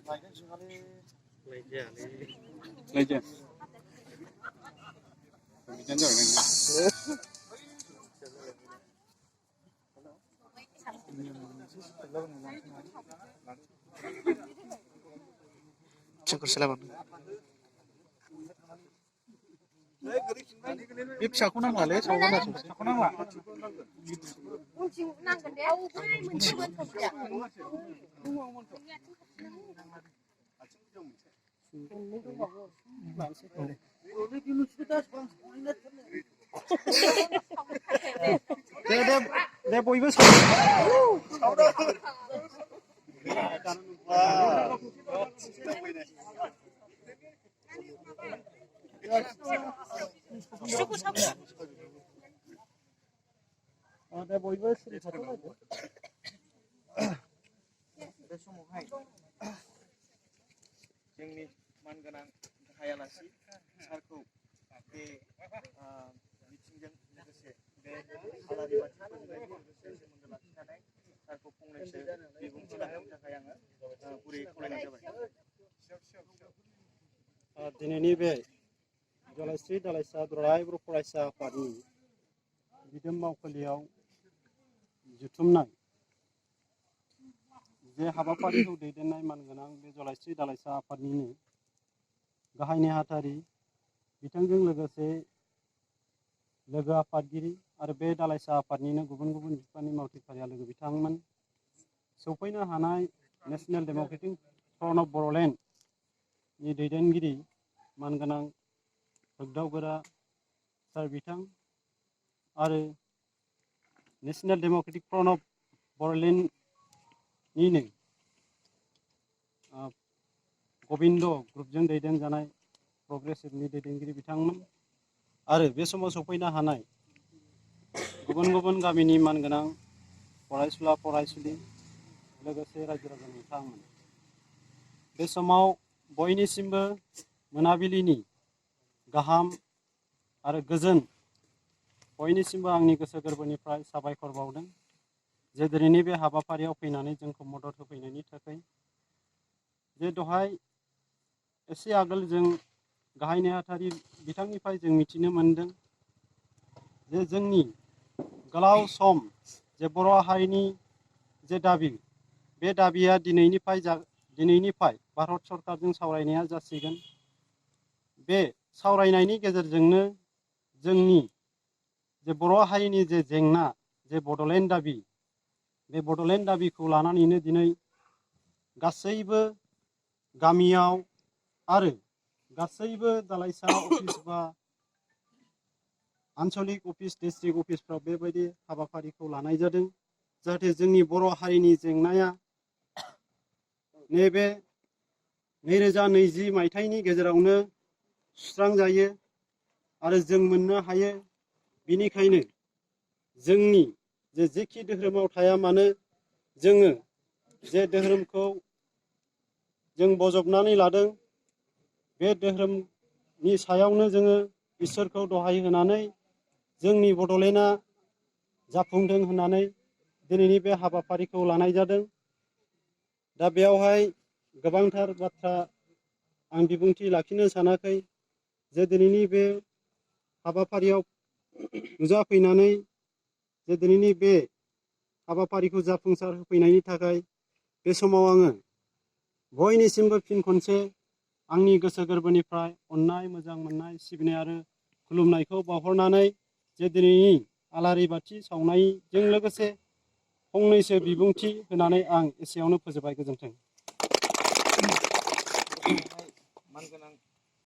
Lấy chưa? Chân rồi này. Syukur selamat. Bib saku nang lale, saku nang la. Deh boyba दा बयबो सिरि थाथ'लायदो बे समावहाय जोंनि मानगोनां गाहाय आलासि सारखौ बे मिटिंजों लोगोसे बे आलारि बाथि फोजोंनायजों लोगोसे सोमोन्दो लाखिनानै सारखौ फंनैसो बिबुंथि लाखिनो थाखाय आङो गुरैयै खावलायनाय जाबाय। दिनैनि बे जलायस्रि दालाइसा दुलाराय बर' फरायसा आफादनि दिदोम मावखुलियाव जुथुमनाय जे हाबाफारिखौ दैदेननाय मानगोनां बे जलायस्रि दालाइसा आफादनिनो गाहाय नेहाथारि बिथांजों लोगोसे लोगो आफादगिरि आरो बे दालाइसा आफादनिनो गुबुन गुबुन बिफाननि मावथिफारिया लोगो बिथांमोन सौफैनो हानाय नेशनेल डेम'क्रेटिक फ्रन्ट अफ बर'लेण्डनि दैदेनगिरि मानगोनां होगदावगोरा सार बिथां आरो नेशनेल डेम'क्रेटिक फ्रन्ट अफ बर'लेण्डनिनो गबिन्द ग्रुपजों दैदेनजानाय प्रग्रेसिभनि दैदेनगिरि बिथांमोन आरो बे समाव सफैनो हानाय गुबुन गुबुन गामिनि मानगोनां फरायसुला फरायसुलि लोगोसे रायजो राजा नोंथांमोन बे समाव बयनिसिमबो मोनाबिलिनि गाहाम आरो गोजोन बयनिसिमबो आंनि गोसो गोरबोनिफ्राय साबायखर बावदों जे दिनैनि बे हाबाफारियाव फैनानै जोंखौ मदद होफैनायनि थाखाय जे दहाय एसे आगोल जों गाहाय नेहाथारि बिथांनिफ्राय जों मिथिनो मोनदों जे जोंनि गोलाव सम जे बर' हारिनि जे दाबि बे दाबिया दिनैनिफ्राय भारत सरकारजों सावरायनाया जासिगोन बे सावरायनायनि गेजेरजोंनो जोंनि जे बर' हारिनि जे जेंना जे बड'लेण्ड दाबि बे बड'लेण्ड दाबिखौ लानानैनो दिनै गासैबो गामियाव आरो गासैबो दालाइसा अफिस बा आन्चलिक अफिस डिस्ट्रिक्ट अफिसफ्राव बेबायदि हाबाफारिखौ लानाय जादों जाहाथे जोंनि बर' हारिनि जेंनाया नैबे 2020 मायथाइनि गेजेरावनो सुस्रांजायो आरो जों मोननो हायो बिनिखायनो जोंनि जेखि धोरोमाव थाया मानो जोङो जे धोरोमखौ जों बजबनानै लादों बे धोरोमनि सायावनो जोङो इसोरखौ दहाय होनानै जोंनि बड'लेण्डआ जाफुंथों होननानै दिनैनि बे हाबाफारिखौ लानाय जादों। दा बेयावहाय गोबांथार बाथ्रा आं बिबुंथि लाखिनो सानाखै जे दिनैनि बे हाबाफारियाव नुजाफैनानै जे दिनैनि बे हाबाफारिखौ जाफुंसार होफैनायनि थाखाय बे समाव आङो बयनिसिमबो फिन खनसे आंनि गोसो गोरबोनिफ्राय अननाय मोजां मोननाय सिबिनाय आरो खुलुमनायखौ बावहरनानै जे दिनैनि आलारि बाथि सावनायजों लोगोसे फंनैसो बिबुंथि होनानै आं एसेयावनो फोजोबबाय। गोजोन्थों। मानगोनां